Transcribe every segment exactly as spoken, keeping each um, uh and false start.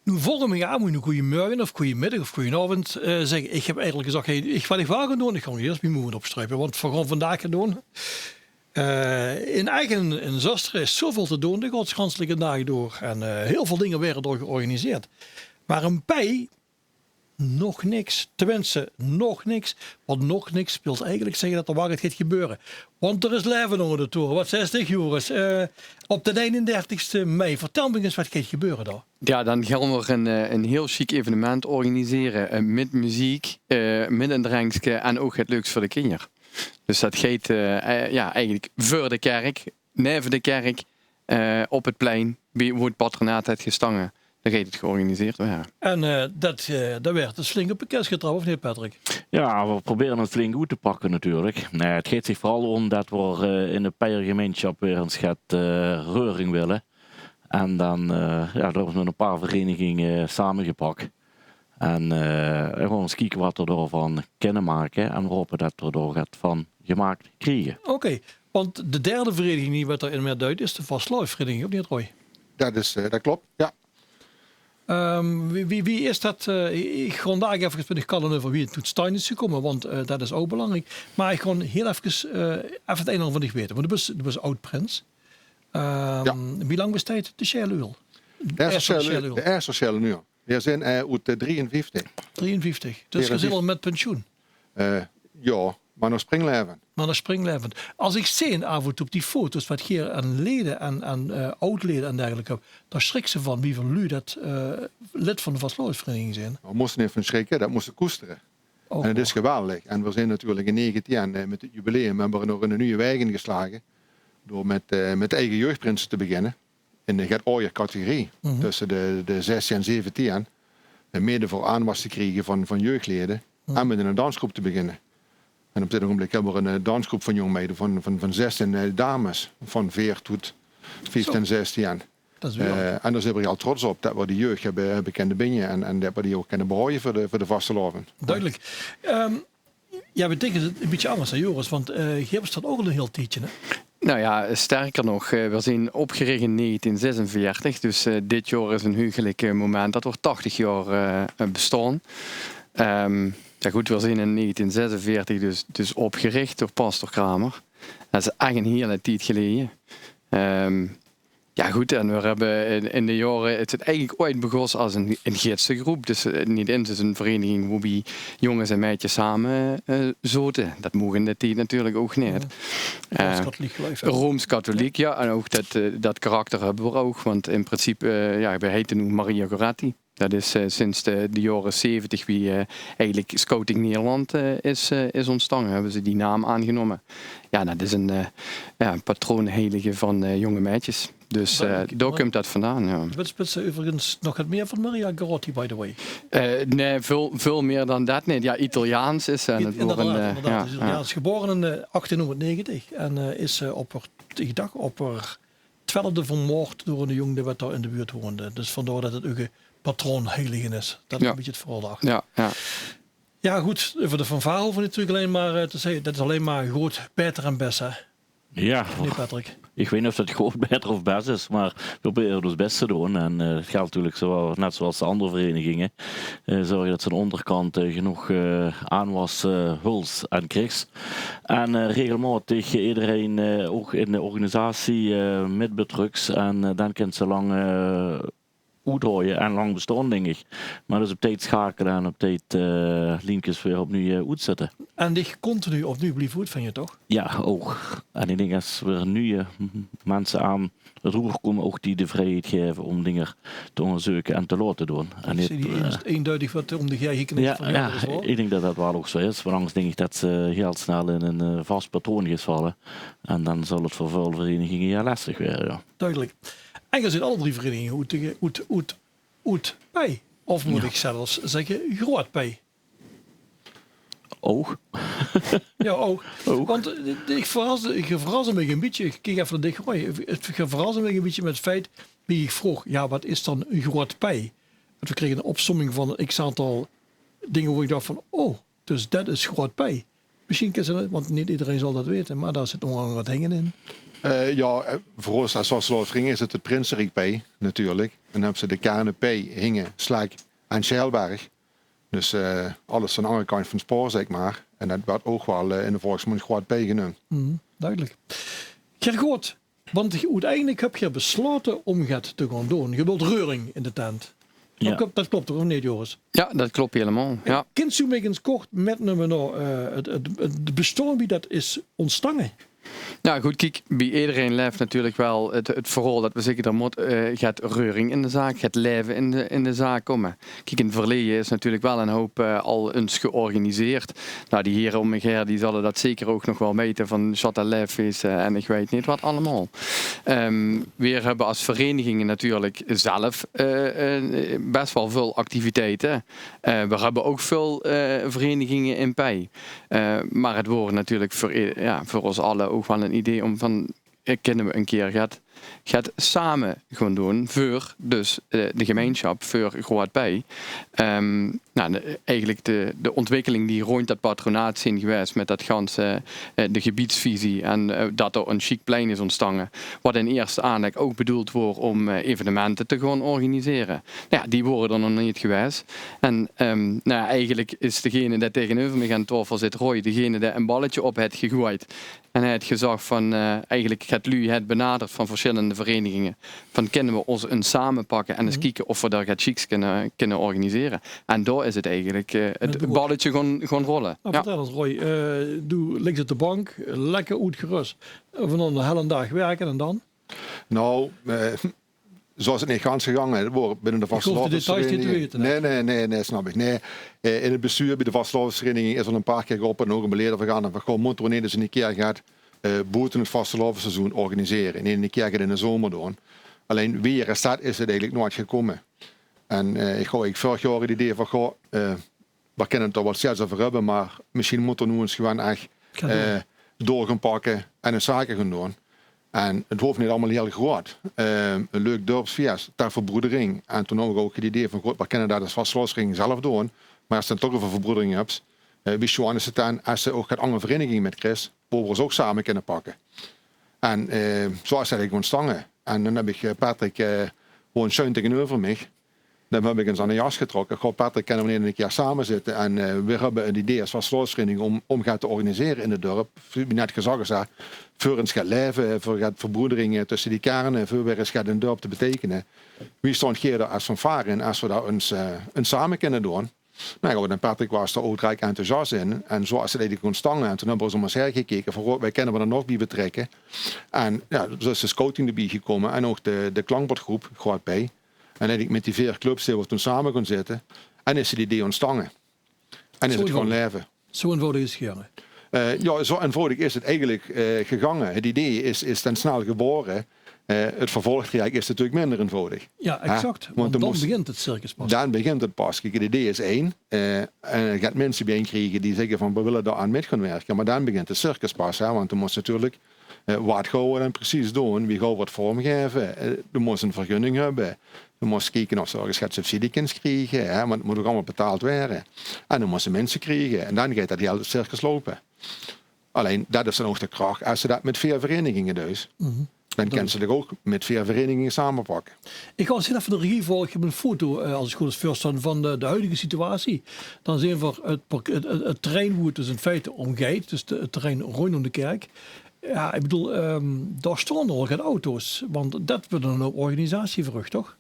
Noe, veur ich aan mót, noe, goeiemorge of goeiemiddig of goeienaovend, eh, zègke. Ich höb eigelik gezag, hey, ich, wat ich waal gaon doon, ich gaon ieës mien moeë opstruipe, want veer gaon vandaag gaon doon. Eh, in Ech in Zöstere is zoväöl te doon, de godsganslike daag door. En, eh, hiel väöl dinger waere door georganiseerd. Mer in Pey nog niks. Tenminste, nog niks. Want nog niks wilt eigelik zègke det d'r waal get geit gebeure. Want d'r is laeve ónger de tore. Wat zaes dich, Joris? Eh, op de einendertigste mei. Vertèl mich ins, wat geit gebeure dao? Jao, dan gaon v'r ein, eh, ein hiel sjiek evenement organisere, eh, mit meziek, eh, mit ein drenkske en ouch 't leukste veur de kinjer. Dus det geit, eh, eh, jao, eigelik veur de kèrk, neve de kèrk, eh, op 't plein, wie, wo 't patronaat haet gestange, dan geit 't georganiseerd waere. En, eh, det, eh, dao waert dus flink op de kis getraoje, of neet, Patrick? Jao, v'r probere 't flink oet te pakke natuurlik. Nae, 't geit zich veural óm det v'r, eh, in de Peyer gemeinsjap weer ins get, eh, reuring wille. En dan, eh, jao, dao höbbe v'r mit ein paar vereiniginge samegepak. En, eh, gewoon ins kieke wat v'r daovan kinne make en v'r hope det v'r dao get van gemaak kriege. Oké, want de derde vereniging die wat d'r in mitduit is de vastelaovesvereniging, of neet, Roy? Det is, eh, det klop, jao. Ehm, wie, wie, wie is det, eh, ich gaon dao efkes mit de kallen euver wie 't toet staan is gekómme, want, eh, det is ouch belangriek. Mer ich gaon hiel efkes, eh, effe 't ein en anger van dich weite, want doe bös, doe bös oud-prins. Ehm, wie lang besteit de Sjaele Uul? De ierste Sjaele Uul. De ierste Sjaele Uul. Veer zeen, eh, oet, eh, drieënvieftig. Drieënvieftig. Dus geer zeet al mit pensioen? Eh, jao, mer nog springlaevend. Mer nog springlaevend. Es ich zeen aaf en toe op die foto's wat geer aan leje en, en, eh, oud-leje en dergelijke höb, dao sjrik se van wieväöl luuj det, eh, lid van de vastelaovesvereniging zeen. V'r móste neet van sjrikke, det mós se koestere. En 't is geweldig. En v'r zeen natuurlik in negentien, eh, mit 't jubileum höbbe v'r nog ein nuuj waeg ingeslage door mit, eh, mit eige jeugdprinse te beginne. In de get aojer categorie, tösse de, de zestien en zeventien, eh, mede veur aanwas te kriege van, van jeugdlede en mit ein dansgroep te beginne. En op dit ogenblik höbbe v'r ein, eh, dansgroep van jóng meide van, van, van zestien, eh, dames van veer toet vieftien, zestien. Det is waal. Eh, en dao zeen v'r hiel trots op, det v'r die jeug höbbe, höbbe kinne binje en, en det v'r die ouch kinne behaoje veur de, veur de vastelaovend. Dudelik. Ehm, jao, v'r dinke 't ein bietje angers, hè, Joris, want, eh, geer bestaot ouch al ein hiel tiedje, hè? Nou ja, sterker nog, eh, we zijn opgericht in negentien zesenveertig, dus, eh, dit jaar is een heugelijk, eh, moment dat we tachtig jaar, eh, bestaan. Ehm, ja goed, we zijn in negentien zesenveertig dus, dus opgericht door pastor Kramer. Dat is echt een hele tijd geleden. Ehm, Ja, good, en veer höbbe in, in de jaore, 't is eigelik ooit begós es ein, ein gidsegroep. Dus, eh, neet ins is ein vereiniging woe-bie jónges en meidjes same, eh, zote. Det moog in dae tied natuurlik ouch neet. Jao. Eh, rooms-katholiek geluif, hè? Rooms-katholiek, jao. En ouch det, eh, det karakter höbbe veer ouch. Want in principe, eh, jao, veer heite noe Maria Goretti. Det is, eh, sinds de, de jaore zeventig, wie, eh, eigelik Scouting Nederland, eh, is, eh, is óntstange, höbbe ze die naam aangenómme. Jao, det is ein, eh, jao, ein patroonheilige van, eh, jónge meidjes. Dus, eh, dao kump det vandaan, jao. Wits, wits se euverigens nog get mieë van Maria Goretti, by the way? Eh, nae, väöl, väöl mieë dan det neet. Jao, Italiaans is ze en 't woort, eh, inderdaad, inderdaad. Ze is Italiaans, gebore in, eh, achttienhóngerdnegentig en, eh, is, eh, op häör, ich dach, op häör twelfde vermoord door eine jóng dae waat dao in de buurt woonde. Dus vandaar det 't ouch ein patroonheilige is. Det is ein bietje 't verhaol dao achter. Jao, jao. Jao, good, euver de fanfare hove v'r natuurlik allein mer, eh, te zègke, det is allein mer good, baeter en bès, hè? Jao. Of neet, Patrick? Ich weit neet of det good, baeter of bès is, mer veer probere ós bès te doon. En, eh, 't gelt natuurlik zo, net zoals de anger vereiniginge, eh, zörge det ze aan de óngerkant, eh, genóg, eh, aanwas, eh, huls en kriegs. En, eh, regelmaotig ederein, eh, ouch in de organisatie, eh, mit betröks. En, eh, dan kins se lang, eh, oethaoje en lang bestaon, dink ich. Mer dus op tied schakele en op tied, eh, liemkes weer opnuuj, eh, oetzètte. En dich continu opnuuj blieve oetvinje, toch? Jao, ouch. En ich dink, es weer nuuje m-, minse aan 't roer kómme, ouch die de vrijheid gaeve óm dinger te óngerzeuke en te laote doon. En neet, eh, einduidig waat óm de geer geknipt. Jao, jao, ich dink det det waal ouch zo is. Want angers dink ich det se hiel snel in ein, eh, vas patroon geis valle. En dan zal 't veur väöl vereiniginge hiel lestig waere, jao. Dudelik. En geer zeet alle drie vereiniginge oet, oet, oet, oet Pey. Of mót ich zelfs zègke, Groot Pey? Ouch. Jao, ouch. Want, eh, ich verras, geer verrasse mich ein bietje. Ich kiek effe nao dich, Roy. Geer verrasse mich ein bietje mit 't feit, wie ich vroog, jao, waat is dan Groot Pey? Want veer krege ein opsomming van x aantal dinger woe ich dach van, oh, dus det is Groot Pey. Mesjien kins se det, want neet ederein zal det weite, mer dao zit ónger angere get hinge in. Eh, jao, eh, veur ós es vastelaovesvereniging is 't 't Prinseriek Pey, natuurlik. En dan höbbe ze de Kerne Pei, Hinge, Slek en Sjeilberg. Dus eh, alles aan de anger kantj van 't spoor, zègk mer. En det wuuert ouch waal eh, in de volksmóndj Groat Pei geneump. Dudelik. Geer goot, want oeteindelik höb geer beslaote óm get te gaon doon. Geer wilt reuring in de tent. Det klop toch of neet, Joris? Jao, det klop hielemaol. Jao. Kins doe mich ins kort mitnumme nao eh, 't, 't, 't bestaon, wie det is óntstange? Jao, good, kiek, bie ederein laef natuurlik waal 't, 't verhaol det we zègke, d'r mót eh, get reuring in de zaak, get laeve in de, in de zaak kómme. Kiek, in 't verleje is natuurlik waal 'nen houp eh, al ins georganiseerd. Nou, die hiere óm mich haer, die zalle det zeker ouch nog waal weite van Châtelet-feeste en ich weit neet waat allemaol. Ehm, veer höbbe es vereniginge natuurlik zelf eh, eh, bès waal väöl activiteite. Eh, veer höbbe ouch väöl eh, vereniginge in Pei. Eh, mer 't woor natuurlik veur, eh, jao, veur ós alle ouch waal 'n idee óm van eh, kinne we 'ne kier get, get same gaon doon veur dus eh, de gemeinsjap, veur Groat Pei. Ehm, nou, de, eigelik de, de ontwikkeling die róndj det patronaat zien gewaes mit det ganse, eh, de gebiedsvisie en eh, det d'r 'n sjiek plein is óntstange, waat in ierste aanlek ouch bedoeld woor óm eh, evenemente te gaon organisere. Nou jao, die wore d'r nog neet gewaes. En ehm, nou jao, eigelik is degene dae taengeneuver mich aan taofel zit, Roy, degene dae e balletje op haet gegoeid. En hae haet gezag van, eh, eigelik get luuj haet benaderd van versjillende vereniginge. Van, kinne we ós ins same pakke en ins kieke of we dao get sjieks kinne, kinne organisere. En dao is 't eigelik, eh, 't balletje gaon, gaon rolle. Jao. Vertèl ins, Roy. Eh, doe liks op de bank, lekker oetgerös. Vanaovend 'ne hele daag wirke en dan? Nou, eh, zoe is 't neet gans gegange. 't Woor binne de vastelaovesvereniging. Nae, nae, nae, nae, snap ich. Nae, eh, in 't bestuur bie de vastelaovesvereniging is al e paar kier geroppe en ouch in beleje vergange van: goh, mótte we neet ins 'ne kier get eh, boete 't vastelaovesseizoen organisere? Neet 'ne kier get in de zomer doon. Allein weer es det is 't eigelik noeats gekómme. En eh, ich haw eigelik veurig jaor 't idee van: goh, eh, we kinne 't d'r waal steeds euver höbbe, mer mesjien mótte we noe ins gewoon ech eh, door gaon pakke en ins zake gaon doon. En 't hoof neet allemaol hiel groeat. Eh, e leuk dörpsfees ter verbroedering. En toen haw ich ouch 't idee van: goh, we kinne det es vastelaovesvereniging zelf doon. Mer es se 't dan toch euver verbroedering höbs, eh, wie sjoon is 't dan es se ouch get anger vereniginge mit kriegs, wo we ós ouch same kinne pakke. En eh, zoe is 't eigelik óntstange. En dan höb ich eh, Patrick eh, gewoon sjuin taengeneuver mich. Dan höb ich ins aan de jas getrokke. Goh, Patrick, kinne we neet 'ne kier same zitte? En eh, we höbbe 't idee es vastelaovesvereniging óm, óm get te organisere in 't dörp. Wie net gezag is, hè, veur ins get laeve, veur get verbroedering tösse die kerne, veur weer ins get in 't dörp te beteikene. Wie staon geer dao es fanfaar in, es we dao ins, eh, ins same kinne doon? Nou, good, en Patrick waas d'r ouch direk enthousias in. En zoe is 't eigelik óntstange. En toen höbbe we ós óm ós haer gekeke van: goh, wae kinne we d'r nog bie betrèkke? En jao, zoe is de scouting d'rbie gekómme en ouch de, de klankbordgroep, Groat Pei. En eigelik mit die veer clubs zeen we toen same gaon zitte. En is 't idee óntstange. En is 't gewoon laeve. Zoe einvoudig is 't gegange. Eh, jao, zoe einvoudig is 't eigelik eh, gegange. 't Idee is, is ten snel gebore. Eh, 't vervolgtraject is natuurlik minder einvoudig. Jao, exact. Want dan begint 't circus pas. Dan begint 't pas. Kiek, 't idee is ein. Eh, en dan gaon minse bie-ein kriege die zègke van: we wille dao aan mit gaon wirke. Mer dan begint 't circus pas, hè. Want dan mós natuurlik eh, waat gaon we dan precies doon? Wie gaon we 't vormgaeve? Eh, doe mós 'n vergunning höbbe. Doe mós kieke of se örges get subsidie kins kriege, hè, want 't mót ouch allemaol betaald waere. En doe mós se minse kriege. En dan geit det hiel circus loupe. Allein, det is dan ouch de krach, es se det mit veer vereniginge deis. Dan kins se dich ouch mit veer vereniginge samepakke. Ich gaon ins effe de regie vraoge. Ich höb ein foto, eh, es 't good is, veur staon van de, de huidige situatie. Dan zeen v'r 't park-, 't, 't, 't terrein wo 't dus in feite óm geit, dus de, 't terrein róndjóm de kèrk. Jao, ich bedoel, ehm, dao staon nogal get auto's, want det weurt dan ouch organisatie veur uch, toch,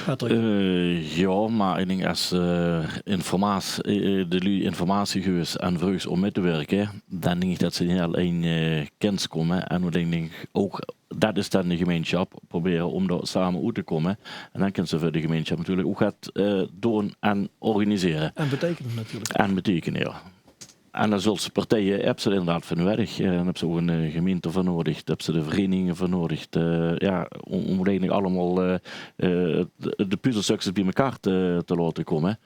Patrick? Eh, jao, mer ich dink es, eh, informatie, eh, de luuj informatie geufs en vreugs óm mit te wirke, dan dink ich det ze neet allein, eh, kins kómme. En ich dink ouch, det is dan de gemeinsjap, probere óm dao same oet te kómme. En dan kins se veur de gemeinsjap natuurlik ouch get, eh, doon en organisere. En beteikene natuurlik. En beteikene, jao. En dan zöls se partije, höbs se inderdaad veur nuuedig. Eh, dan höbs se ouch ein, eh, gemeinte veur nuuedig, dan höbs se de vereniginge veur nuuedig. Eh, jao, óm, óm eigelik allemaol, eh, eh, de, de puzzelstökskes bie-ein te, te laote kómme.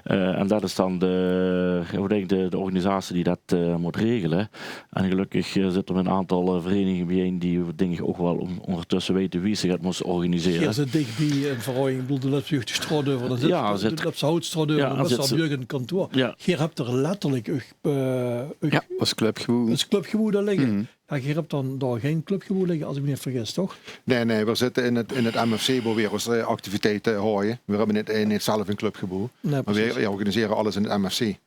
Eh, en det is dan de, jao, ich dink de, de organisatie die det, eh, mót regele. En gelökkig, eh, zitte d'r ein aantal, eh, vereniginge bie-ein die, dink ich, ouch waal óm, óngertösse weite wie se det mós organisere. Geer zit dich bie ein vereniginge, ich bedoel, de löps de straot euver, dan zit, jao, de löps houtstraot euver, dan zit se bie ein kantoor. Jao. Geer höbt d'r letterlik, eh, eh, uch, jao, ós clubgeboew. Ós clubgeboew dao ligke. Mhm. Jao, geer höb dan dao gein clubgeboew ligke, es ich mich neet vergis, toch? Nae, nae, veer zitte in 't, in 't M F C, wo veer ós, eh, activiteite haoje. Veer höbbe neet, eh, neet zelf ein clubgeboew. Nae, precies. Meh veer, jao, organisere alles in 't M F C.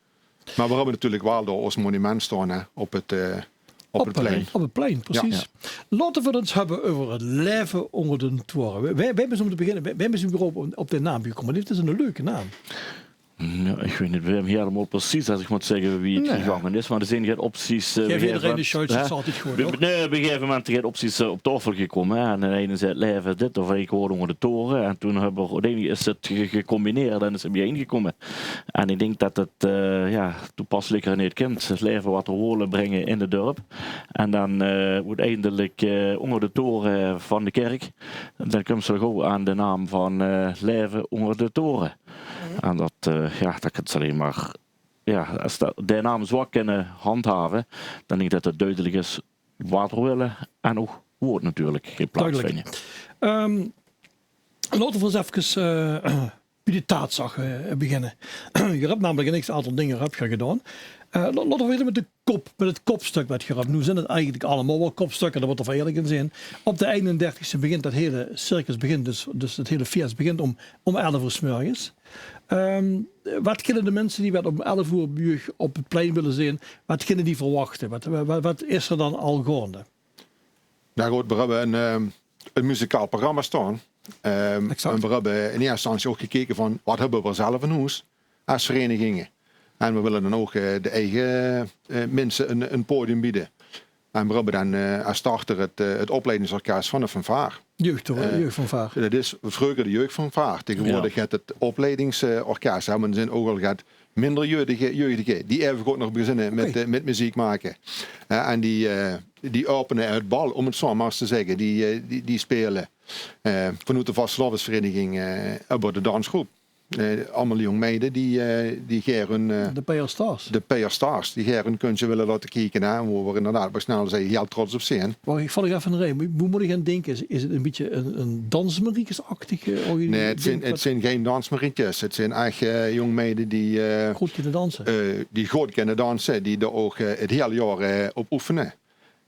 Meh veer höbbe natuurlik waal dao ós monument staon, hè, op 't, eh, op 't plein. Op 't plein, precies. Jao. Laote veer 't ins höbbe euver 't laeve ónger de tore. Wae, wae, wae is óm te beginne, wae, wae is überhaupt op, op de naam gekómme? Dit is ein leuke naam. Jao, ich weit neet wae 'm hielemaol precies, es ich mót zègke, wie 't gegange is, meh d'r zeen get opties, eh, op ein gegaeve moment, hè? Nae, op ein gegaeve moment get opties, eh, op taofel gekómme, hè. En d'n eine zag: "Laeve dit", of: "Ich woon ónger de tore." En toen höbbe veer, oeteindelik is 't ge-, gecombineerd en is 't biejein gekómme. En ich dink det 't, eh, jao, toepasliker neet kint. 't Laeve waat veer wólle bringe in 't dörp. En dan, eh, oeteindelik, eh, ónger de tore van de kèrk. Dan kums se gauw aan de naam van, eh, Laeve ónger de tore. En det, eh, jao, det kins se allein mer, jao, es de, de naam zoe kinne handhave, dan dink ich det 't dudelik is waat veer wille en ouch wo 't natuurlik geit plaatsvinje. Dudelik. Ehm, laote veer ins efkes, eh, bie de taadzach, eh, beginne. Geer höb namelik ein x aantal dinger höb geer gedaon. Eh, la-, laote veer beginne mit de kop, mit 't kopstök waat geer höb. Noe zeen 't eigelik allemaol waal kopstökker, dao mótte veer ierlik in zeen. Op de einendertigste begint det hele circus, begint dus, dus 't hele fees begint óm, óm elf oer 's mörges. Ehm, waat kinne de minse die waat óm elf oer bie uch op 't plein wille zeen, waat kinne die verwachte? Waat, waat, waat is d'r dan al gaonde? Noe good, veer höbbe ein, ehm, ein muzikaal programma staon. Ehm, exact. En veer höbbe in ierste instantie ouch gekeke van, waat höbbe veer zelf in hoes es vereiniginge? En veer wille dan ouch, eh, de eige, eh, minse ein, ein podium beje. En veer höbbe dan, eh, es starter 't, eh, 't opleidingsorkes van de fanfaar. Jeugd, eh, jeugdfanfaar. Det is vreuger de jeugdfanfaar. Taegewoordig 't, 't opleidings-, eh, orkes, hè, want d'r zeen ouch al get minder jeugdige, jeugdige, die aeve good nog beginne mit, eh, mit meziek make. Hè, en die, eh, die opene 't bal, óm 't zoe mer ins te zègke. Die, eh, die, die speule. Eh, vanoet de vastelaovesvereiniging, eh, höbbe veer de dansgroep. Eh, allemaol jóng meide die, eh, die gaer hun, eh, de P R Stars. De P R Stars, die gaer hun kunstje wille laote kieke, hè, wo veer inderdaad, waat ich net al zag, hiel trots op zeen. Wach, ich val dich effe in de rij. Wo, wo mót ich aan dinke? Is, is 't ein bietje ein, ein dansmarietjesachtige organisatie? Nae, 't zeen, 't zeen gein dansmarietjes. 't Zeen ech, eh, jóng meide die, eh, good kinne danse. Eh, die good kinne danse, die d'r ouch, eh, 't hiel jaor, eh, op oefene.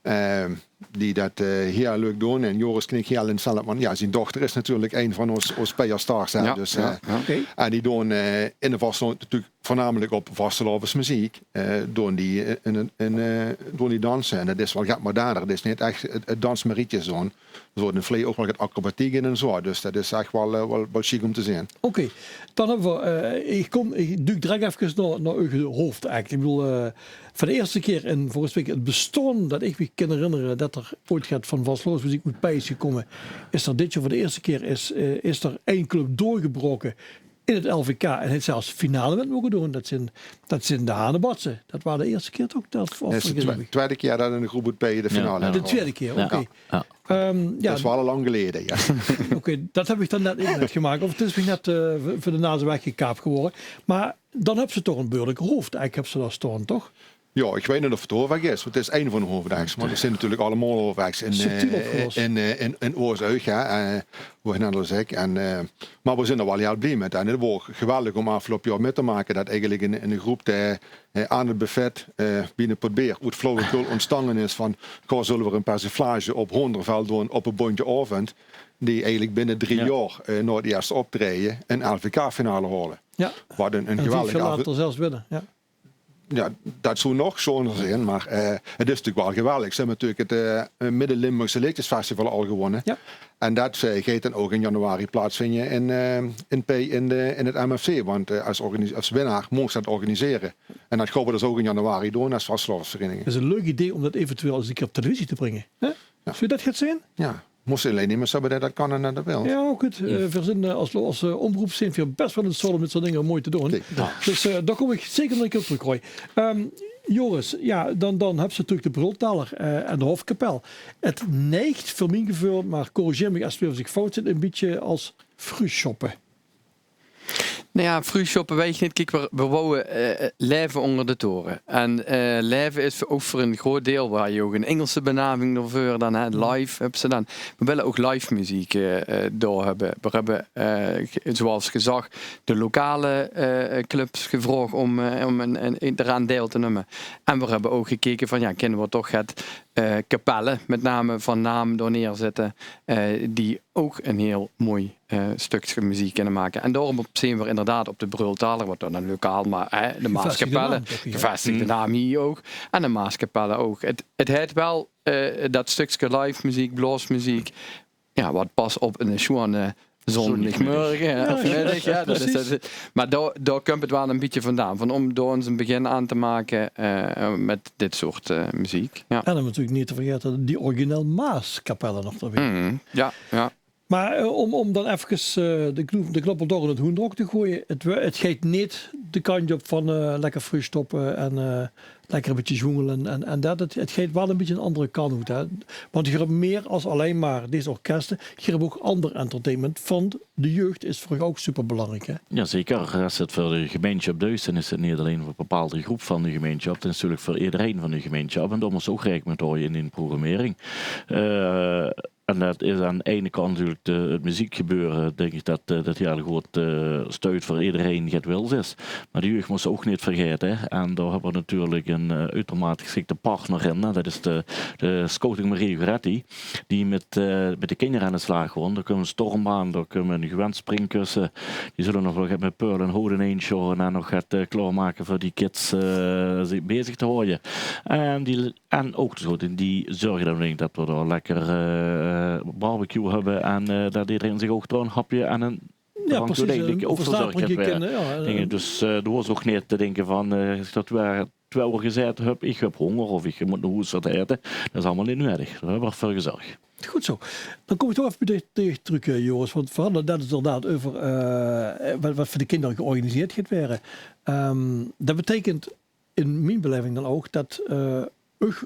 Ehm, die det, eh, hiel leuk doon. En Joris knik hiel instemmend, want jao, zien dochter is natuurlik ein van ós, ós P R Stars, hè. Jao, dus, jao, eh, jao. Oké. En die doon, eh, in de vastelaovend natuurlik veurnamelik op vastelaovesmeziek, eh, doon die, eh, in, in, eh, doon die danse. En det is waal get moderner. Det is neet ech 't, 't dansmarietjes doon. D'r zit in 't verleje ouch waal get acrobatiek in en zoe. Dus det is ech waal, eh, waal, waal sjiek óm te zeen. Oké, dan höbbe veer, eh, ich kóm, ich duuk direk efkes nao, nao eur hoofdact. Ich bedoel, eh, veur de ierste kier in, volges mich, 't bestaon det ich mich kin herinnere det d'r oeats get van vastelaovesmeziek oet Pei is gekómme, is d'r dit jaor veur de ierste kier is, eh, is d'r ein club doorgebraoke in 't L V K en haet zelfs finale mit moge doon. Det zeen, det zeen de Hanebatse. Det waas de ierste kier toch? Det, of... Nae, 't is de twe-, twiede kier det ein groep oet Pei de finale haet gehaold. De twiede kier, oké. Jao. Ehm, jao. Det is waal al lang geleje, jao. Oké, det höb ich dan net neet mitgemaak. Of 't is mich net, eh, veur, veur de naze weggekaap gewore. Mer dan höbs se toch ein behuurlike hoofdact, höbs se dao staon, toch? Jao, ich weit neet of 't de hoofdact is, want 't is ein van de hoofdacts. Mer 't zeen natuurlik allemaol hoofdacts in, eh, in, eh, in, in ós oug, hè, eh, wo ich net al zag. En, eh, mer veer zeen d'r waal hiel blie mit. En 't waor geweldig óm aafgeloupe jaor mit te make det eigelik ein, ein groep, eh, eh, aan 't buffet, eh, bie ein pot beer, oet flauwekul óntstange is van: "Goh, zölle veer ein persiflage op Hoonderveld doon op de Bóntje Aovend?" Die eigelik binne drie jaor, eh, nao 't ierste optraeje ein L V K-finale haole. Jao. Waat ein, ein geweldig... En vief jaor later zelfs winne, jao. Jao, det zów nog sjoner zeen, mer, eh, 't is natuurlik waal geweldig. Ze höbbe natuurlik 't, eh, Midde-Limburgse Leedjesfestival al gewónne. Jao. En det, eh, geit dan ouch in januari plaatsvinje in, eh, in Pei in de, in 't M F C. Want, eh, es organis-, es winnaar moogs se det organisere. En det gaon veer dus ouch in januari doon es vastelaovesvereiniging. 't Is ein leuk idee óm det eventueel ins ein kier op televisie te bringe, hè? Jao. Zów det get zeen? Jao. Mós se allein neet mie höbbe dae det kan en det wil. Jao, good. Eh, veer zeen, eh, es, es, eh, omroep zeen veer bès waal in staot óm dit soort dinger mooi te doon. Kiek, noe. Dus, eh, dao kóm ich zeker nog ein kier op trök, Roy. Ehm, Joris, jao, dan, dan höbs se natuurlik de Brultaler, eh, en de Hofkapel. 't Neig veur mien geveul, mer corrigeer mich es ich fout zit, ein bietje es frühshoppe. Noe jao, Frühschoppen, weit ich neet. Kiek, veer, veer wouwe, eh, laeve ónger de tore. En, eh, laeve is veur, ouch veur e groot deil, veer hawwe ouch 'n Ingelse benaming daoveur dan, hè, live höbbe ze dan. Veer wille ouch live meziek, eh, eh, dao höbbe. Veer höbbe, eh, ge-, zoeas gezag, de lokale, eh, clubs gevraog óm, eh, óm 'n, 'n, d'raan deil te numme. En veer höbbe ouch gekeke van, jao, kinne veer toch get, eh, kapelle, mit name van naam, dao neerzitte, eh, die ouch 'n hiel mooi, eh, stökske meziek kinne make. En daoróm zeen veer inderdaad op de Brultaler, wat dan 'n lokaal, mer, hè, de Maaskapelle, gevestigde naam hie ouch. En de Maaskapelle ouch. 't, 't haet waal, eh, dat stökske live meziek, blaosmeziek, jao, wat pas op 'ne sjoeane zóndigmörge, hè, of middig, jao, dat is, dat is, mer dao, dao kump 't waal e bietje vandaan, van óm dao ins e begin aan te make, eh, mit dit soort, eh, meziek. Jao. En dan natuurlik neet te vergaete die origineel Maaskapelle nog d'rbie. Mhm. Jao, jao. Mer, eh, óm, óm dan efkes, eh, de kno-, de knoppel toch in 't hoenderhok te goeaje, 't, we-, 't geit neet de kantj op van, eh, lekker Frühschoppen en, eh, lekker e bietje zjongele en, en dat. 't, 't geit waal e bietje 'n anger kantj oet, hè. Want geer höb mieë es allein mer dees orkeste. Geer höb ouch anger entertainment. Van de jeug is veur uch ouch superbelangriek, hè? Jao, zeker. Es 't veur de gemeinsjap duis, dan is 't neet allein veur 'n bepaalde groep van de gemeinsjap. 't Is natuurlik veur ederein van de gemeinsjap. En dao mós se ouch raekening mit haoje in dien programmering. Eh, En dat is aan de eine kantj natuurlik de, 't meziekgebeure, dink ich, dat, eh, dat hiel good, eh, stuit veur ederein get wils is. Mer de jeug mós se ouch neet vergaete, hè. En dao höbbe v'r natuurlik 'n, eh, utermate geschikte partner in, hè. Dat is de, de Scouting Maria Goretti, die mit, eh, mit de kinjer aan de slaag gaon. Dao kump 'n stormbaan, dao kump 'n gewend springkusse. Die zulle nog waal get mit peul en hout inein sjore en nog get, eh, klaormake veur die kids, eh, zich bezig te haoje. En die En ouch de Scouting, die zörge dan, dink ich, dat v'r dao lekker, eh, barbecue höbbe en, eh, dat ederein zich ouch dao 'n hapje en 'n drankje, dink ich, ouch veur zörg. Dink ich, dus, eh, dao hoofs se ouch neet te dinke van, eh, es ich dao twee, twee oor gezaete höb, ich höb hónger of ich mót nao hoes get aete. Dat is allemaol neet nuuedig. Dao höbbe v'r veur gezörg. Good zoe. Dan kóm ich toch effe bie dich, dich trök, eh, Joris. Want v'r hadde 't net inderdaad euver, eh, wat, wat veur de kinjer georganiseerd geit waere. Ehm, dat beteikent in mien belaeving dan ouch dat, eh, uch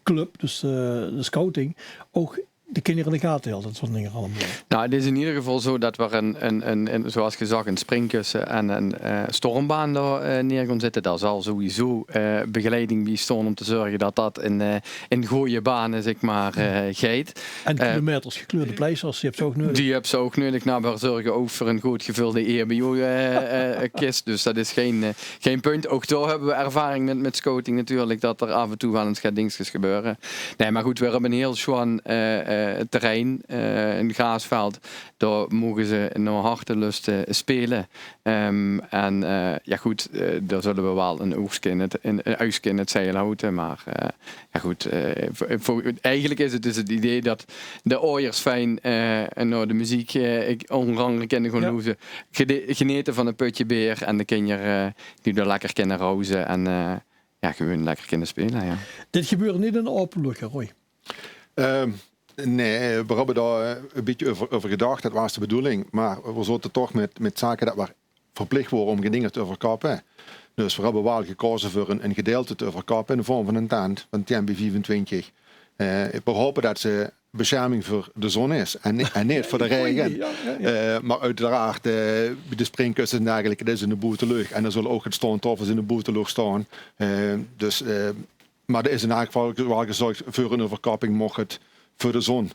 club, dus, eh, de Scouting, ouch de kinjer in de gate hilt en zoe'n dinger allemaol. Nou, 't is in eder geval zoe dat v'r 'n, 'n, 'n, 'n, zoeas gezag, 'n springkusse en 'n, eh, stormbaan dao, eh, neer gaon zitte. Dao zal sowieso, eh, begeleiding bie staon óm te zörge dat dat in, eh, in gooj bane, zègk mer, eh, geit. En kilometers gekleurde pleisters, die höbs se ouch nuuedig. Die höbs se ouch nuuedig. Nou, v'r zörge ouch veur 'n good gevulde E H B O, eh, eh, kis. Dus dat is gein, eh, gein punt. Ouch dao höbbe v'r ervaring mit, mit Scouting natuurlik, dat d'r aaf en toe waal ins get dingskes gebeure. Nae, mer good, v'r höbbe 'n hiel sjoean, eh, eh, terrein, eh, 'n graasveld. Dao moge ze nao hartelust speule. Ehm, en, eh, jao good, eh, dao zulle v'r waal 'n oogske in 't, 'n, 'n uigske in 't zeil haoje, mer, eh, jao good, eh, veur, veur, eigelik is 't dus 't idee dat de aojers fijn, eh, nao de meziek, eh, ónger angere kinne gaon loestere, gene-, genete van e pötje beer en de kinjer, eh, die dao lekker kinne rauze en, eh, jao, gewoon lekker kinne speule, jao. Dit gebeurt neet in de aope loch, hè, Roy? Ehm, nae, v'r höbbe dao, eh, e bietje euver, euver gedach, dat waas de bedoeling. Mer v'r zote toch mit, mit zake dat v'r verplich wore óm gedinge te euverkappe. Dus v'r höbbe waal gekaoze veur 'n, 'n gedeilte te euverkappe in de vorm van 'n tent van tien bie viefentwintig. Eh, v'r hope dat ze besjerming veur de zon is en ni-, en neet veur de raege. Eh, mer oeteraard, eh, bie de springkusse en dergelijke, dat is in de boeteluch. En d'r zulle ouch get staontaofels in de boeteluch staon. Eh, dus, eh, Mer d'r is in eder geval waal gezörg veur 'n euverkapping, moch 't veur de zon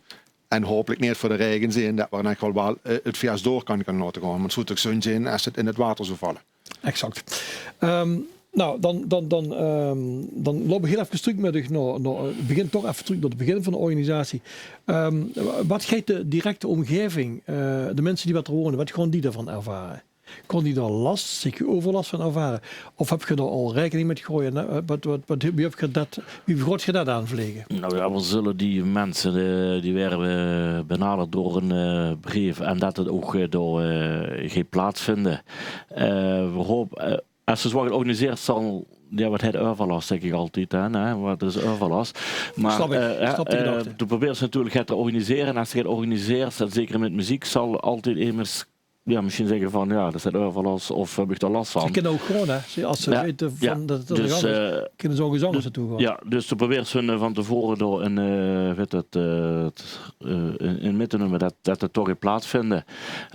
en hopelik neet veur de raege zeen, dat v'r in eder geval waal, eh, 't fias door kan, kan laote gaon. Want 't zoel toch zunj zeen es 't in 't water zoel valle. Exact. Ehm, nou, dan, dan, dan, ehm, dan loupe v'r hiel effe trök mit uch nao, nao, eh, begin, toch effe trök nao 't begin van de organisatie. Ehm, wa-, wat geit de directe ómgaeving, eh, de minse die wat d'r wone, wat gaon die d'rvan ervare? Kónne die dao las, zègk, euverlas van ervare? Of höb geer dao al raekening mit gehaoje? Wat, wat, wat, wie höb geer dat, wie gaot geer dat aanvlege? Nou jao, v'r zulle die minse, eh, die waere, eh, benaderd door 'n, eh, breef en dat 't ouch, eh, dao, eh, geit plaatsvinde. Eh, v'r hope, eh, es se zoe get organiseers, zal, jao, wat haet euverlas, zègk ich altied, hè, hè, wat is euverlas? Mer, eh, doe probeers natuurlik get te organisere en es se get organiseers, en zeker mit meziek, zal altied emes jao, mesjiens zègke van, jao, dat is euverlas of höb ich dao las van. Ze kinne ouch gewoon, hè. Ze, es ze weite van dat 't aan de gang is, kinne ze ouch ins angers nao toe gaon. Jao, dus ze probeert ze van te vore door in, eh, weit 't, eh, 't, eh, in, in mit te numme dat, dat 't toch geit plaatsvinde.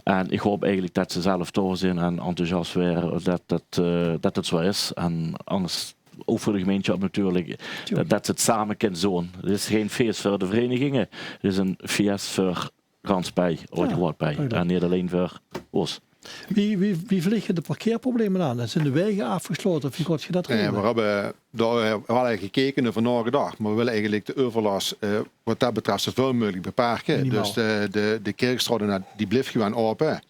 En ich haop eigelik dat ze zelf dao zeen en enthousiast waere dat, dat, eh, dat 't zoe is. En angers ouch veur de gemeinsjap natuurlik, dat, dat ze 't same kinne doon. 't Is gein fees veur de vereiniginge, 't is ein fees veur gans Pei, Aod-Groat Pei. En neet allein veur ós. Wie, wie, wie vlege de parkeerprobleme aan? Zeen de waege aafgeslaote of wie gaot geer dat regele? Nae, veer höbbe dao, eh, waal eve gekeke, euver naogedach, mer veer wille eigelik de euverlas, eh, wat dat betröf zoväöl meugelik beperke. Dus de, de, de Kirchstraot, die blief gewoon aope.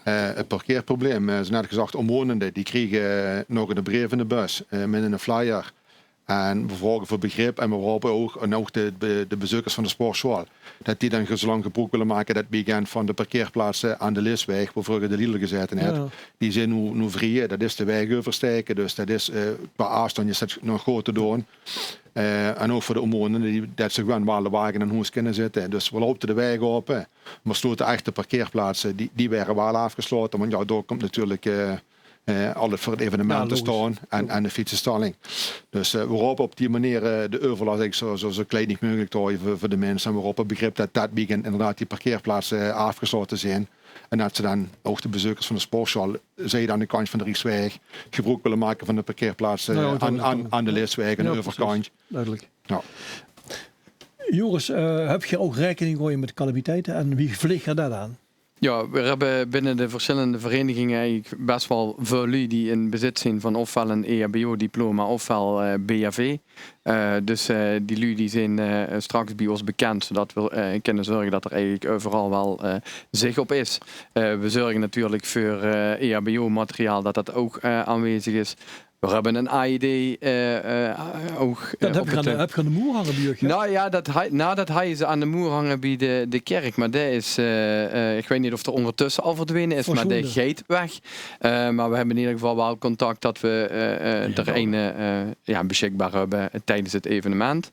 Eh, 't parkeerprobleem, eh, zoe net gezag, omwonende, die kriege nog eine breef in de bus, eh, mit eine flyer. En veer vraoge veur begrip en veer haope ouch, en ouch de, de, de bezeukers van de sportsjaol, dat die dan zoe lang gebroek wille make dat weekend van de parkeerplaatse aan de Liswaeg, wo vreuger de Lidl gezaete haet. Die zeen noe, noe vrie, dat is de waeg euverstaeke, dus dat is, eh, qua aafstandj is dat nog good te doon. Eh, en ouch veur de omwonende, die, dat ze gewoon waal de wage in hoes kinne zitte. Dus veer laote de waeg aope, mer slote ech de parkeerplaatse, die, die waere waal aafgeslaote, want jao, dao kump natuurlik, eh, eh, alles veur 't evenement te staon en, en de fietsestalling. Dus, eh, veer haope op die meneer, eh, de euverlas eigelik zoe, zoe, zoe klein meugelik te haoje veur, veur de minse. En veer haope begrip dat dat weekend inderdaad die parkeerplaatse, eh, aafgeslaote zeen. En dat ze dan ouch de bezeukers van de sportsjaol, zij 't aan de kantj van de Riekswaeg, gebroek wille make van de parkeerplaatse, eh, aan, aan, aan de Liswaeg en de euverkantj. Dudelik. Jao. Joris, eh, höb geer ouch raekening gehaoje mit calamiteite en wie vleeg geer dat aan? Jao, veer höbbe binne de versjillende vereiniginge eigelik bès waal väöl luuj die in bezit zeen van ofwel ein E H B O-diploma ofwel, eh, B H V. Eh, dus, eh, die luuj die zeen, eh, straks bie ós bekènd, zoedat veer, eh, kinne zörge dat d'r eigelik euveral waal, eh, zich op is. Eh, veer zörge natuurlik veur, eh, E H B O-materiaal, dat dat ouch, eh, aanwezig is. Veer höbbe ein A E D, eh, eh, ouch, eh, op 't, eh, höb geer aan de, höb geer aan de moer hange bie uch, hè? Noe jao, dat hei-, noe, dat hawwe ze aan de moer hange bie de, de kèrk, mer dae is, eh, eh, ich weit neet of dae óngertösse al verdwene is, mer dae geit weg. Eh, mer veer höbbe in eder geval waal contact dat veer, eh, eh, d'r eine, eh, jao, besjikbaar höbbe, eh, tiedes 't evenement.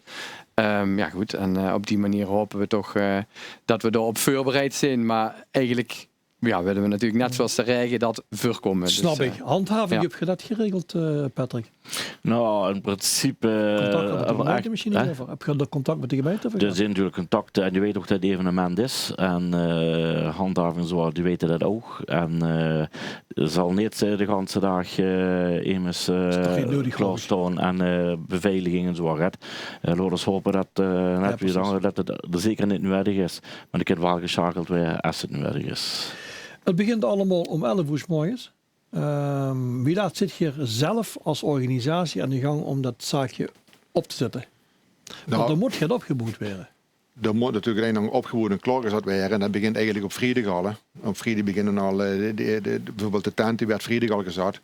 Ehm, jao, good, en, eh, op die meneer haope veer toch, eh, dat veer dao op veurbereid zeen, mer eigelik jao, wille veer natuurlik net zoewie de raege dat veurkómme. Snap ich. Handhaving, höb geer dat geregeld, eh, Patrick? Noe, in principe, eh, contact mit de gemeinte mesjien euver? Höb geer dao contact mit de gemeinte euver? D'r zeen natuurlik contacte en die weite ouch dat 't evenement is. En, eh, handhaving zoe, die weite dat ouch. En, eh, d'r zal neet, eh, de ganse daag, eh, emes, eh, klaorstaon en, eh, beveiliging en zoe get. Eh, laot ós haope dat, eh, net wie dan, dat 't zeker neet nuuedig is. Mer 't kin waal gesjakeld waere es 't nuuedig is. 't Begint allemaol óm elf oer 's morges. Ehm, wie laat zit geer zelf es organisatie aan de gang óm dat zaakje op te zètte? Want dan mót 't opgeboewd waere. Dan mót natuurlik allein nog opgeboewd en klaorgezat waere. En dat begint eigelik op vriedig al, hè. Op vriedig beginne al, eh, de, de, de, beveurbeeld de tent, die waert vriedig al gezat.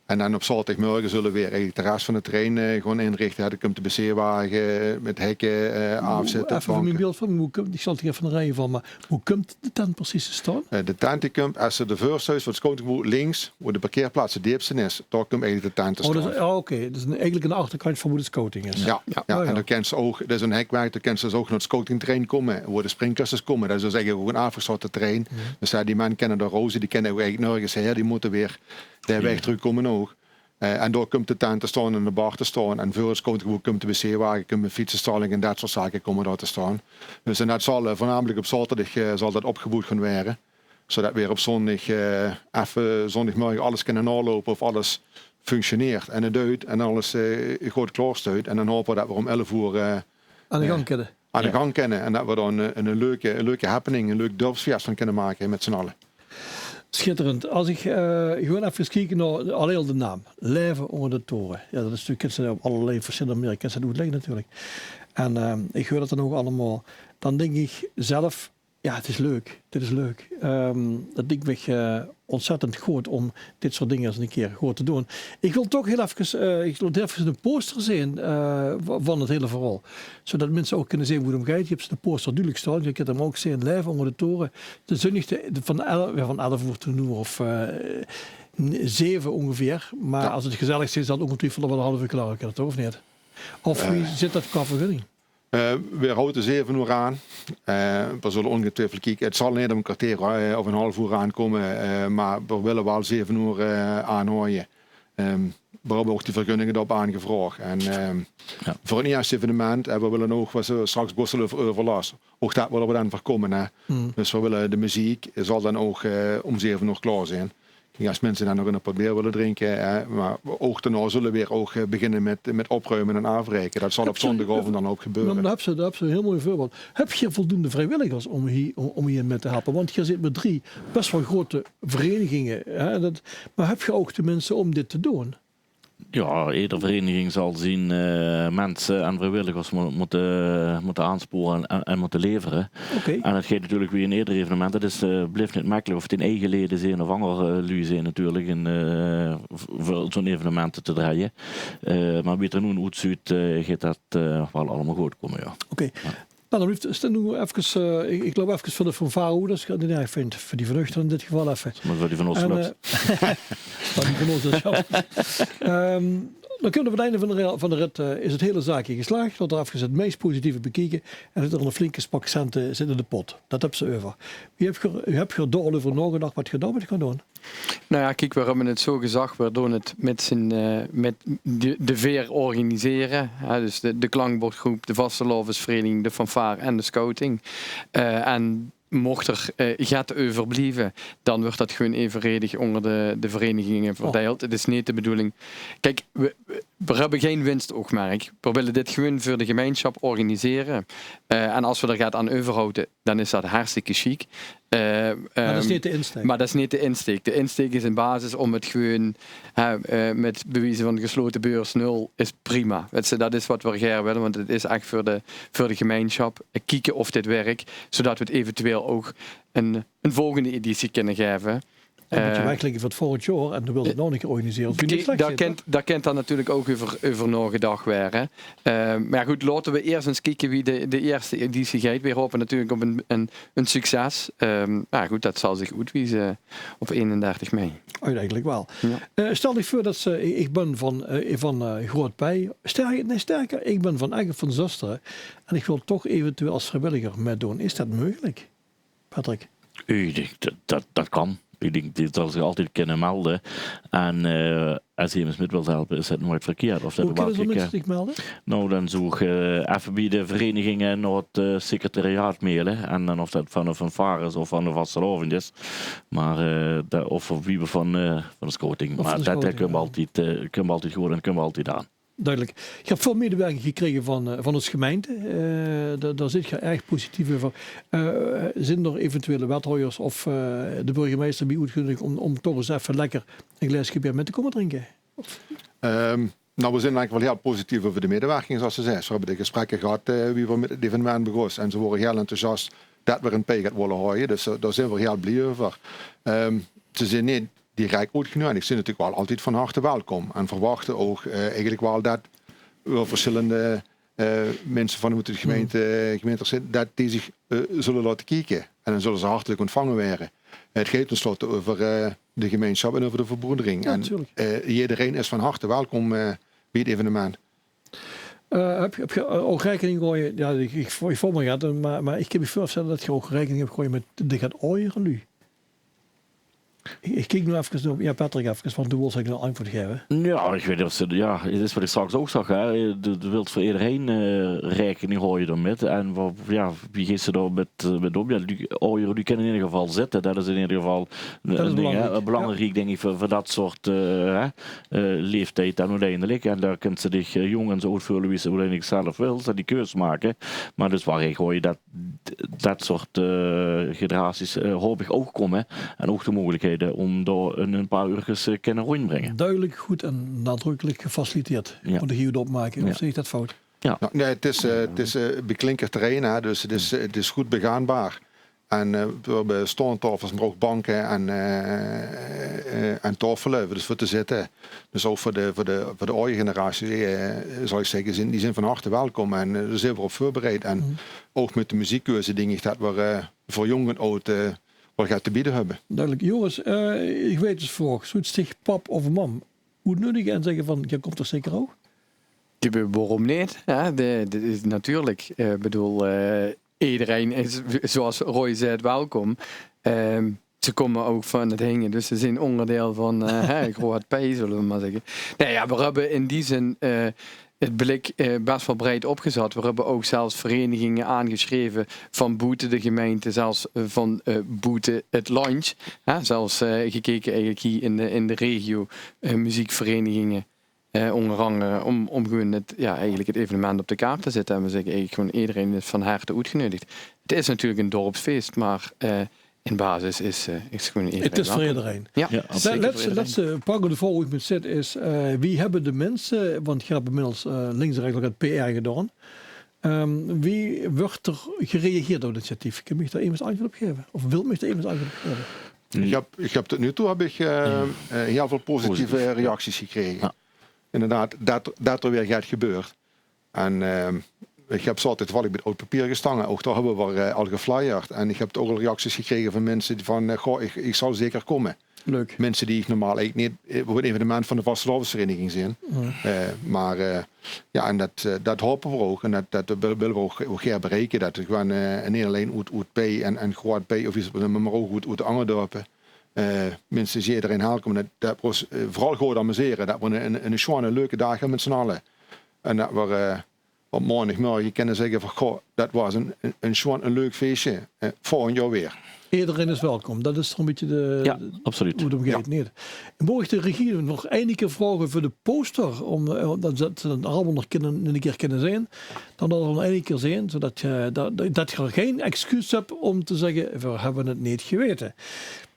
En dan op zaoterdigmorge zulle veer eigelik de res van 't terrein, eh, gewoon inrichte. Hè, dan kump de wc-wage, eh, mit hekke, eh, aafzètte, effe veur mien beeld van, wie kump, ich zal 't effe rieje van, mer wie kump de tent precies te staon? Eh, de tent die kump, es se de veursteus van 't scoutinggebouw links, wo de parkeerplaats 't deepste is, dao kump eigelik de tent te staon. Oh, dat is, oh, oké. Dat is ein, eigelik aan de achterkantj van wo de scouting is. Jao, jao. En dan kins se ouch, dat is ein hekwerk, dan kins se dus ouch nao 't scoutingterrein kómme, wo de springkussens kómme. Dat is dus eigelik ouch ein aafgeslote terrein. Dus jao, die mense kinne dao roze, die kinne ouch eigelik nörges haer, die mótte weer de waeg trökkómme ouch. Eh, en dao kump de tent te staon en de bar te staon. En veur 't scoutinggebouw kump de wc-wage, kump ein fietsestalling en dat soort zake kómme dao te staon. Dus en dat zal, eh, veurnamelik op zaoterdig, eh, zal dat opgeboewd gaon waere. Zoedat weer op zóndig, eh, effe zóndigmorge alles kinne naoloupe of alles functioneert en 't duit en alles, eh, good klaorsteit. En dan haope v'r dat v'r óm elf oer, eh, aan de gang kinne. Aan de gang kinne. En dat v'r dao ein, ein leuke, ein leuke happening, ein leuk dörpsfees van kinne make mit z'n alle. Sjitterend. Es ich, eh, gewoon effe kiek nao allein al de naam. Laeve ónger de tore. Jao, dat is natuurlik, kins se op allerlei versjillende meneere kins se dat oetlègke natuurlik. En, eh, ich huuer dat dan ouch allemaol. Dan dink ich zelf, jao, 't is leuk. Dit is leuk. Ehm, dat liek mich, eh, ontzettend good óm dit soort dinger ins ein kier good te doon. Ich wil toch hiel efkes, eh, ich wil hiel efkes ein poster zeen, eh, va-, van 't hiele verhaol. Zoedat minse ouch kinne zeen woe 't óm geit. Doe höbs de poster dudelik staon. Doe kins 'm ouch zeen, Laeve ónger de tore. De zóndig de, de, van el-, jao, van elf oer tot noe of, eh, n-, zeve óngeveer. Mer es 't gezellig is, zal 't óngetwiefeld al waal ein haaf oer klaor kinne, toch, of neet? Of wie zit dat qua vergunning? Eh, veer hawte zeve oer aan. Eh, veer zulle óngetwiefeld kieke. 't Zal neet op e kerteer, eh, of e haaf oer aankómme, eh, mer veer wille waal zeve oer, eh, aanhaoje. Ehm, veer höbbe ouch die vergunninge dao-op aangevraog. En, ehm, veur 't ierste evenement, en veer wille ouch, wat se straks bès al euver, euver las, ouch dat wille veer dan veurkómme, hè. Dus veer wille de meziek, zal dan ouch, eh, óm zeve oer klaor zeen. Kiek, es minse dan nog 'n pap beer wille drinke, hè, mer ouch daonao zulle veer ouch, eh, beginne mit, mit opruime en aafraeke. Dat zal op zóndigaovend dan ouch gebeure. Noe, mer dan höbs se, dan höbs se e hiel mooi veurbeeld. Höb geer voldoende vriewilligers óm hie, óm, óm hie mit te helpe? Want geer zit mit drie bès waal groete vereiniginge, hè, dat, mer höb geer ouch de minse óm dit te doon? Jao, eder vereniging zal zien, eh, minse en vriewilligers mo-, mótte, mótte aanspore en, en mótte levere. Oké. En dat geit natuurlik wie in eder evenement. Dat is, eh, blief neet mekkelik of 't dien eige leje zeen of anger, eh, luuj zeen natuurlik in, eh, v-, veur zoe'n evenement te drejje. Eh, mer wie 't d'r noe oetzuut, eh, geit dat, eh, waal allemaol good kómme, jao. Oké. Jao. Noe, dan blief 't, is 't noe efkes, eh, ich, ich loup efkes veur de fanfare oet, es geer dat neet erg vindj, veur die van uch dan in dit geval effe. Mer veur die van ós, eh, veur die van ós, jao. Ehm, dan kómme v'r aan 't einde van de ri-, van de rit, eh, is 't hele zaakje geslaag. Laot v'r efkes 't meis positieve bekieke. En zit d'r 'n flinke spak cente zit in de pot. Dat höbs se euver. Wie höb geer, höb geer dao al euver naogedach wat geer dao mit geis doon? Noe jao, kiek, veer höbbe 't zoe gezag, veer doon 't mit zien, eh, mit de, de veer organisere, hè, dus de, de klankbordgroep, de vastelaovesvereniging, de fanfaar en de scouting. Eh, en moch d'r, eh, get euverblieve, dan weurt dat gewoon evenredig ónger de, de vereiniginge verdeild. 't Is neet de bedoeling. Kiek, veer, veer höbbe gein winstoogmerk. Veer wille dit gewoon veur de gemeinsjap organisere. Eh, en es veer d'r get aan euverhawte, dan is dat hartstikke sjiek. Eh, mer dat is neet de insteek. Mer dat is neet de insteek. De insteek is in basis óm 't gewoon, hè, eh, mit bewieze van geslote beurs nul is prima. Wèts se, dat is wat veer gaer wille, want 't is ech veur de, veur de gemeinsjap. Eh, kieke of dit wirk, zoedat v'r 't eventueel ouch 'n, 'n volgende editie kinne gaeve. Dan mót geer, eh, weglegke veur 't volgend jaor en dan wèlt geer 't nog 'ne kier organisere. Dao kint, dao kint dan natuurlik ouch euver, euver naogedach waere. Eh, mer jao, good, laote v'r iers ins kieke wie de, de ierste editie geit. Veer hope natuurlik op 'n, 'n, 'n succes. Ehm, mer jao, good, dat zal zich oetwieze op eenendertig mei. Oeteindelik waal. Jao. Eh, stel dich veur dat se, ich, ich bön van, eh, van, eh, Groot Pey. Sterker, nae, sterker, ich bön van Ech of van Zöstere. En ich wil toch eventueel es vriewilliger mitdoon. Is dat meugelik? Patrick? Ich dink, dat, dat, dat kan. Ich dink, dae zal zich altied kinne melde. En, eh, es emes mit wilt helpe, is dat noeit verkierd. Of dat... Wie kinne zoe minse zich melde? Noe, dan zów ich, eh, effe bie de vereiniginge nao 't, eh, secretariaat maile. En dan of dat van de fanfaar is of van de vastelaovend is. Mer, eh, dat, of wie van, eh, van de scouting. Mer dat, dat kinne v'r altied, eh, kinne v'r altied good en kinne v'r altied aan. Duidelik. Geer höb väöl medewerking gekrege van, eh, van ós gemeinte. Eh, dao, dao zit geer erg positief euver. Eh, zeen d'r eventuele wethaojers of, eh, de burgemeister bie oetgeneudig óm, óm toch ins effe lekker e glaeske beer mit te kómme drinke? Ehm, noe, veer zeen eigelik waal hiel positief euver de medewerking, zoeas se zaes. Veer höbbe de gesprekke gehad, eh, wie veer mit 't evenement begós. En ze wore hiel enthousiast det veer 'n Pey get wólle haoje. Dus, eh, dao zeen veer hiel blie euver. Ehm, ze zeen neet direk oetgeneudig, zeen natuurlik waal altied van harte welkom. En verwachte ouch, eh, eigelik waal det veer versjillende, eh, minse van de gemeinte, gemeinte zeen, det die zich, eh, zulle laote kieke. En dan zulle ze hartelik óntvange waere. 't Geit ten slotte euver, eh, de gemeinsjap en euver de verbroedering. Jao, en, natuurlik, eh, jederein is van harte welkom, eh, bie 't evenement. Eh, höb, höb geer, eh, ouch raekening gehaoje? Jao, ich, ich, ich veur mich get, mer, mer ich kin mich veurstelle det geer ouch raekening höb gehaoje mit de get aojere luuj. Ich, ich kiek noe efkes nao, jao, Patrick efkes, want doe wils eigelik 'n antjwaord gaeve. Jao, ich weit neet of ze, jao, 't is wat ich straks ouch zag, hè. Doe, doe wils veur ederein, eh, raekening haoje d'r mit. En wa-, jao, wie geis se dao mit, eh, mit óm? Jao, luuj, aojere luuj kinne in eder geval zitte. Det is in eder geval 'n, 'n ding, hè. Belangriek, dink ich, veur, veur det soort, eh, hè, eh, leeftied dan oeteindelik. En dao kins se dich, eh, jónk en zoe oet veule wie se oeteindelik zelf wils en die keus make. Mer dus waal, ich huuer det, det soort, eh, generaties, eh, haop ich ouch kómme. En ouch de meugelikheid óm dao 'n, 'n paar uurkes, eh, kinne róndjbringe. Duidelik, good en nadrukkelik gefaciliteerd. Mót ich hie good opmake, of zeen ich det fout? Jao. Noe, nae, 't is, eh, 't is, eh, beklinkerd terrein, hè, dus 't is, eh, 't is good begaanbaar. En, eh, veer höbbe staontaofels, mer ouch banke en, eh, eh, en taofele, dus veur te zitte. Dus ouch veur de, veur de, veur de aoje generatie, eh, zal ich zègke, zeen, die zeen van harte welkom en, eh, dao zeen veer op veurbereid. En ouch mit de meziekkeus dink ich det veer, eh, veur jónk en aod, eh, waal get te beje höbbe. Duidelik. Joris, eh, ich weit 't is vraog, zóws dich pap of mam oetneudige en zègke van: "Geer kómp toch zeker ouch?" Waorom neet? Hè? De, de, natuurlik, eh, bedoel, eh, ederein is, zoeas Roy zaet, welkom. Ehm, ze kómme ouch van 't hinge, dus ze zeen óngerdeil van, eh, hè, Groat Pey, zölle v'r mer zègke. Nae, jao, v'r höbbe in die zin, eh, 't blik, eh, bès waal breid opgezat. V'r höbbe ouch zelfs vereiniginge aangesjreve van boete de gemeinte, zelfs, eh, van, eh, boete 't landj. Hè, zelfs, eh, gekeke eigelik hie in de, in de regio, eh, meziekvereiniginge, eh, ónger angere, óm, óm gewoen 't, jao, eigelik 't evenement op de kaart te zitte. En v'r zègke eigelik gewoen, ederein is van harte oetgeneudig. 't Is natuurlik ein dörpsfees, mer, eh, in basis is, eh, is gewoen ederein welkom. 't Is veur ederein. Jao, absoluut. Lètste, lètste prangende vraog die ich mich stel is, eh, wie höbbe de minse, want geer höb inmiddels, eh, links en rechts al get P R gedaon. Ehm, wie wuuert d'r gereageerd op 't initiatief? Kint mich dao emes antjwaord op gaeve? Of wilt mich dao emes antjwaord op gaeve? Ich höb, ich höb tot noe toe höb ich, eh, eh, hiel väöl positieve reacties gekrege. Jao. Inderdaad, det, det d'r weer get gebeurt. En, eh, ich höb zaoterdig toevallig bie 't Oud Papier gestange. Ouch dao höbbe v'r, eh, al geflyerd. En ich höb ouch al reacties gekrege van minse die van, eh, "Goh, ich, ich zal zeker kómme." Leuk. Minse die ich normaal eigelik neet, eh, op 't evenement van de vastelaovesvereiniging zeen. Eh, mer, eh, jao, en det, eh, det haope v'r ouch. En det, det wille, wille v'r ouch, ouch gaer bereike. Det v'r gewoen, eh, neet allein oet, oet Pey en, en Groat Pey of get, mer ouch oet, oet de anger dörpe, eh, minse, ederein welkom. Det, det v'r ós, eh, veural good amusere. Det v'r ein, ein, ein sjoeane, leuke daag höbbe mit z'n alle. En det v'r, eh, op maondigmörge kinne zègke van: "Goh, det waas ein, ein, ein sjoean, ein leuk feesje. Eh, volgend jaor weer." Ederein is welkom. Det is toch ein bietje de, jao, absoluut, wo 't óm geit, neet? En maag ich de regie nog eine kier vraoge veur de poster, óm, eh, det, det ze det allemaol nog kinne, ein kier kinne zeen. Dan det v'r 'm nog eine kier zeen, zodet ge, det, det, det geer gein excuus höb óm te zègke: "Veer höbbe 't neet gewete."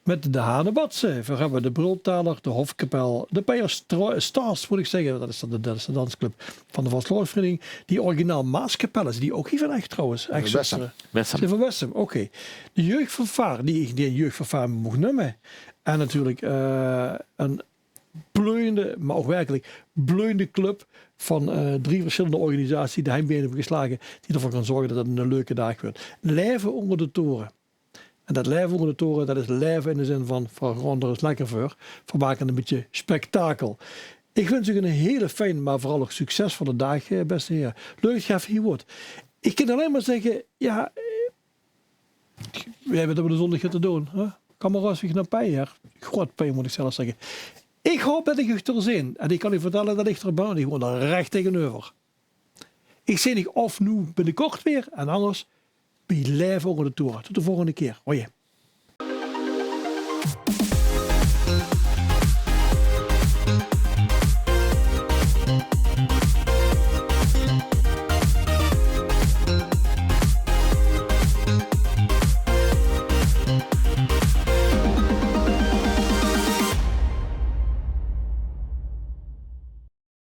Mit de Hanebatse, veer höbbe de Brultaler, de Hofkapel, de Peyerstro-, Stars, mót ich zègke, det is dan de, det is de dansclub van de vastelaovesvereiniging. Die originaal Maaskapel is, die ouch hie van Ech trouwens. Ech Wessem. Zeen van Wessem, oké. De jeugdfanfaar, die ich neet jeugdfanfaar maag neume. En natuurlik, eh, ein bleujende, mer ouch werkelik bleujende club van, eh, drie versjillende organisaties die d'r hand bie höbbe geslage, die d'rveur kinne zörge det 't eine leuke daag wuuert. Laeve ónger de tore. En det laeve ónger de tore, det is laeve in de zin van, v'r gaon d'r ins lekker veur. V'r make ein bietje spektakel. Ich wins uch ein hiel fijn, mer veural ouch succesvolle daag, eh, bèste here. Leuk det geer hie waort. Ich kin allein mer zègke, jao, eh, veer höbbe det op de zóndig te doon, hè? Kameraods, wie ich nao Pey, hè? Groat Pey, mót ich zelf zègke. Ich haop det ich uch d'r zeen. En ich kan uch vertèlle det ich d'r bön, ich woon d'r rech taengeneuver. Ich zeen uch of noe binnekort weer, en angers bie Laeve ónger de tore. Tot de volgende kier. Hoi.